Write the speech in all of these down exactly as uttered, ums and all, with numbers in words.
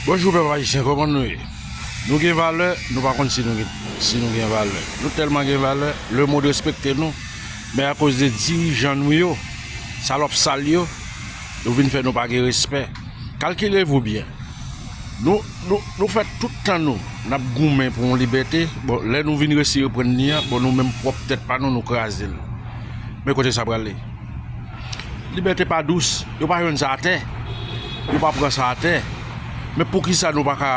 Bonjou pèp ayisyen, kòman nou ye? Nou gen valè, nou pa konn si nou gen, si nou gen valè. Nou tèlman gen valè, lemonn respekte nou, men akoz de dirijan nou yo, salòp sal yo, yo vin fè nou pa gen respè. Kalkile vou byen. Nou, nou, nou fè tout tan nou, n ap goumen pou yon libète. Bon, lè nou vin resi reprann li an, bon, nou menm pwòp tèt pa nou, nou kraze l. Men kote sa prale. Libète pa dous. Yo pa jwenn sa atè. Yo pa pran sa atè. Men poukisa nou pa ka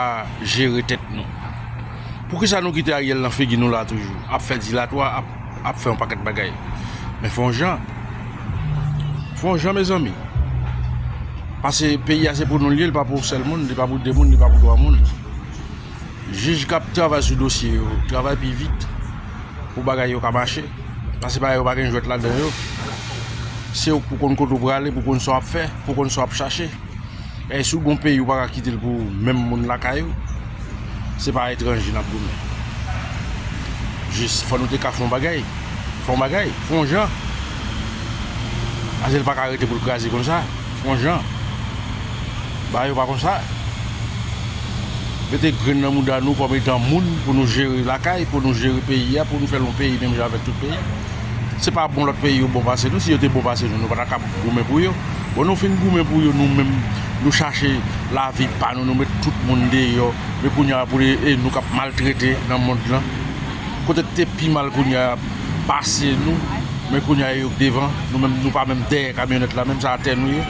jere tèt nou? Poukisa nou kite Ariel nan figi nou la toujou? Ap fè dilatwa, ap, ap fè yon pakèt bagay. Men fè yon jan. Fè yon jan, mezanmi. Paske peyi a se pou nou l ye, li pa pou yon sèl moun, li pa pou de moun, li pa pou twa moun. Jij k ap travay sou dosye yo, travay pi vit pou bagay yo ka mache. Paske bagay yo pa gen jwèt ladan yo. Se ou k pou konn kote w prale, pou konn sa w ap fè, pou konn sa w ap chache. E si w gon peyi, ou pa ka kite l pou menm moun lakay ou. Se pa etranje n ap goumen. Jis fò nou te ka fè yon bagay. Fè yon bagay. Fè yon jan. Paske l pa ka rete pou l kraze konsa. Fè yon jan. Bagay yo pa konsa. Mete grenn nan mouda nou kòm etan moun pou nou jere lakay, pou nou jere peyi a, pou nou fè l yon peyi menm jan avèk tout peyi. Se pa bon lòt peyi yo bon pase nou, si yo te bon pase nou, nou pa ta kab goumen pou yo. Bon, nou fin goumen pou yo, nou menm, nou chache lavi pa nou, nou met tout moun deyò. Men kounye a pou e nou k ap maltrete nan mond lan. Kote k te pi mal kounye a pase nou, men kounye a yo k devan, nou menm, nou pa menm dèyè kamyonèt la, menm sa atè nou ye.